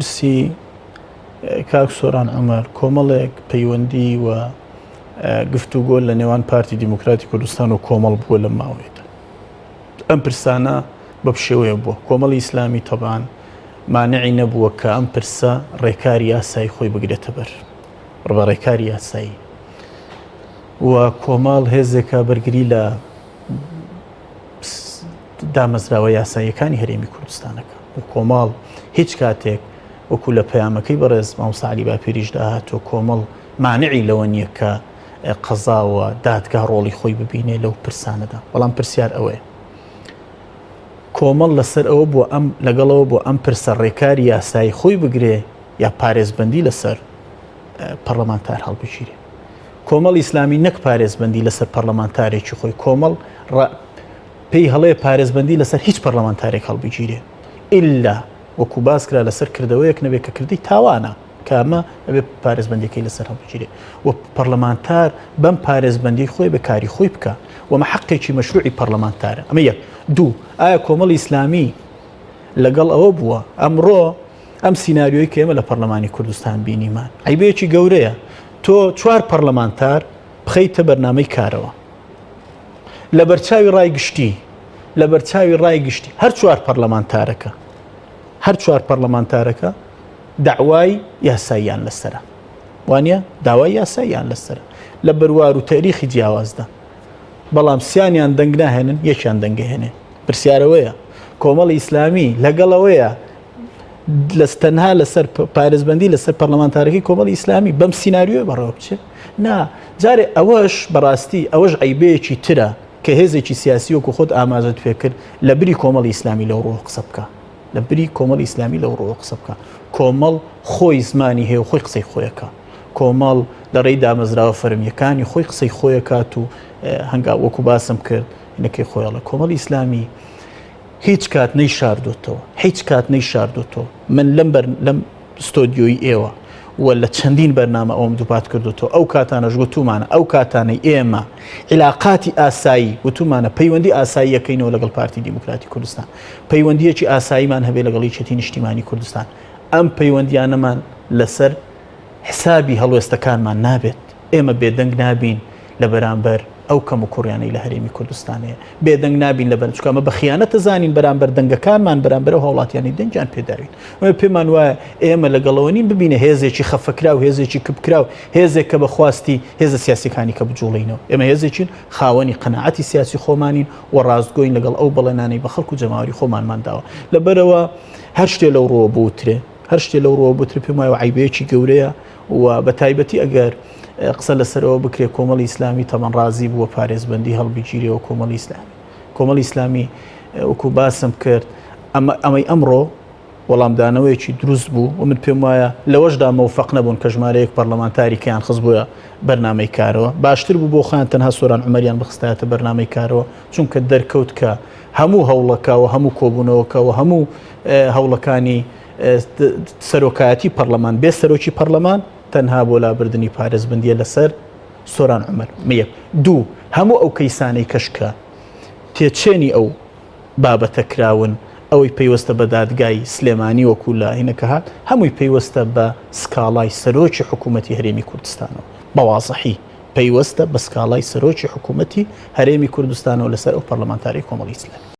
پرسی کاک سۆران عومەر کۆمەڵێک پەیوەندی و گفتوگۆ لە نێوان پارتی دیموکراتی کوردستان و کۆمەڵ بووە لەم ماوەیەدا. ئەم پرسانە بەم شێوەیە بووە، کۆمەڵی ئیسلامی تەبعەن مانعی نەبووە کە ئەم پرسە ڕێکاری یاسایی خۆی بگرێتە بەر بە ڕێکاری یاسایی و کۆمەڵ هێزێکە بەرگری لە دامەزراوە یاساییەکانی هەرێمی کوردستانەکە و کۆمەڵ هیچ کاتێک وەکو لە پەیامەکەی بەڕێز مامۆستا عەلی باپیریشدا هاتووە کۆمەڵ مانعی لەوە نییە کە قەزا و دادگا ڕۆڵی خۆی ببینێ لەو پرسانەدا بەڵام پرسیار ئەوەیە کۆمەڵ لەسەر ئەوە بۆ ئەم لەگەڵەوە بۆ ئەم پرسە ڕێکاری یاسایی خۆی بگرێ یا پارێزبندی لەسەر پەرلەمانتار هەڵبگیرێ کۆمەڵ ئیسلامی نەک پارێزبندی لەسەر پەرلەمانتارێکی خۆی کۆمەڵ پێی هەڵەیە پارێزبەندی لەسەر هیچ پەرلەمانتارێک هەڵبگیرێ ئللا وەکو باس کرا لەسەر کردەوەیەک نەبێت کە کردی تاوانە کە ئەمە ئەبێ پارێزبەندیەکەی لەسەر هەڵبگیرێ و پەرلەمانتار بەم پارێزبەندی خۆی بە کاری خۆی بکە و ئەمە حەقێکی مەشروعی پەرلەمانتارە ئەمە یەک دوو ئایا کۆمەڵی ئیسلامی لەگەڵ ئەوە بووە ئەمڕۆ ئەم سیناریۆی کە ئێمە لە پەرلەمانی کوردستان بینیمان عیبەیەکی گەورەیە تۆ چوار پەرلەمانتار بخەیتە بەرنامەی کارەوە لەبەرچاوی ڕای گشتی لەبەرچاوی ڕای گشتی هەر چوار پەرلەمانتارەکە هەر چوار پەرلەمانتارەکە داوای یاساییان لەسرە وانە داوای یاساییان لەسرە لە بەروار و تاریخی جیاوازدا بەڵام سیانیان دەنگ ناهێنن یەکیان دەنگەهێنێ پرسیارەوەیە کۆمەڵی ئیسلامی لەگەڵەوەیە لەس تەنها لەسەر پارێزبەندی لەسەر پەرلەمانتارەکەی کۆمەڵی ئیسلامی بەم سیناریۆ بەڕێوە بچێت نا جارێ ئەوەش بەڕاستی ئەوەش عیبەیەکی ترە کە هێزێکی سیاسی وەکو خۆت ئاماژەت پێکرد لە بری کۆمەڵی ئیسلامی لەو ڕووە قسە بکە لە بری کۆمەڵی ئیسلامی لەو ڕووە قسە بکە کۆمەڵ خۆی زمانی هەیە و خۆی قسەی خۆیەکە کۆمەڵ لە ڕێی دامەزراوە فەرمیەکانی خۆی قسەی خۆیەکات و هەنگاو وەکو باسم کرد نەکەی خۆیڵە کۆمەڵی ئیسلامی هیچ کات نەیشاردۆتەوە هیچ کات نەیشاردۆتەوە من لەم بەر لەم ستۆدیۆی ئێوە و لە چەندین بەرنامە ئەوم دووپات کردوتەوە ئەو کاتانەش وتومانە ئەو کاتانەی ئێمە عیلاقاتی ئاسایی وتومانە پەیوەندی ئاساییەکەینەوە لەگەڵ پارتی دیموکراتی کوردستان پەیوەندیەکی ئاساییمان هەبێ لەگەڵ یەکێتی نیشتیمانی کوردستان ئەم پەیوەندیانەمان لەسەر حسابی هەڵوێستەکانمان نابێت ئێمە بێدەنگ نابین لە بەرامبەر ئەو کەموکوڕیانەی لە هەرێمی کوردستان هەیە، بێدەنگ نابین لەبەر چونکە ئەمە بە خیانەت دەزانین بەرامبەر دەنگەکانمان، بەرامبەر ئەو هاوڵاتیانەی دەنگیان پێداوین. ئێمە پێمان وایە ئێمە لەگەڵەوە نین ببینە هێزێکی خەفەکراو، هێزێکی کپکراو، هێزێک کە بە خواستی هێزە سیاسیەکانی کە بجوڵێینەوە. ئێمە هێزێکین خاوەنی قەناعەتی سیاسی خۆمانین و ڕاستگۆین لەگەڵ ئەو بەڵێنانەی بە خەڵک و جەماوەری خۆمانمان داوە. لەبەرئەوە هەر شتێ لەو ڕووە بوترێ، هەر شتێ لەو ڕووە بوترێ پێم وایە عەیبەیەکی گەورەیە و بە تایبەتی ئەگەر قسە لەسەرەوە بکرێت کۆمەڵی ئیسلامی تەمەن ڕازی بووە پارێزبەندی هەڵبگیرێەوە کۆمەڵی ئیسلامی کۆمەڵی ئیسلامی وەکو باسم کرد ئەمە ئەمەی ئەمڕۆ وەڵامدانەوەیەکی دروست بوو و من پێم وایە لەوەشدا مەوفەق نەبوون کە ژمارەیەک پەرلەمانتاری کەیان خستبووە بەرنامەی کارەوە باشتر بوو بۆ خۆیان تەنها سۆران عومەریان بخستایەتە بەرنامەی کارەوە چونکە دەرکەوت کە هەموو هەوڵەکە و هەموو کۆبوونەوەکە و هەموو هەوڵەکانی سەرۆکایەتی پەرلەمان بێ سەرۆکی پەرلەمان تەنها بۆ لابردنی پارێزبندیە لەسەر سۆران عومەر یەک دوو هەموو ئەو کەیسانەی کەش کە تێچێنی ئەو بابەتە کراون ئەوەی پەیوەستە بە دادگای سلێمانی وەکو لە هینەکە هات هەمووی پەیوەستە بە سکاڵای سەرۆکی حکوومەتی هەرێمی کوردستانەوە بە وازحی پەیوەستە بە سکاڵای سەرۆکی حکوومەتی هەرێمی کوردستانەوە لەسەر ئەو پەرلەمانتاری کۆمەڵی ئیسلامی.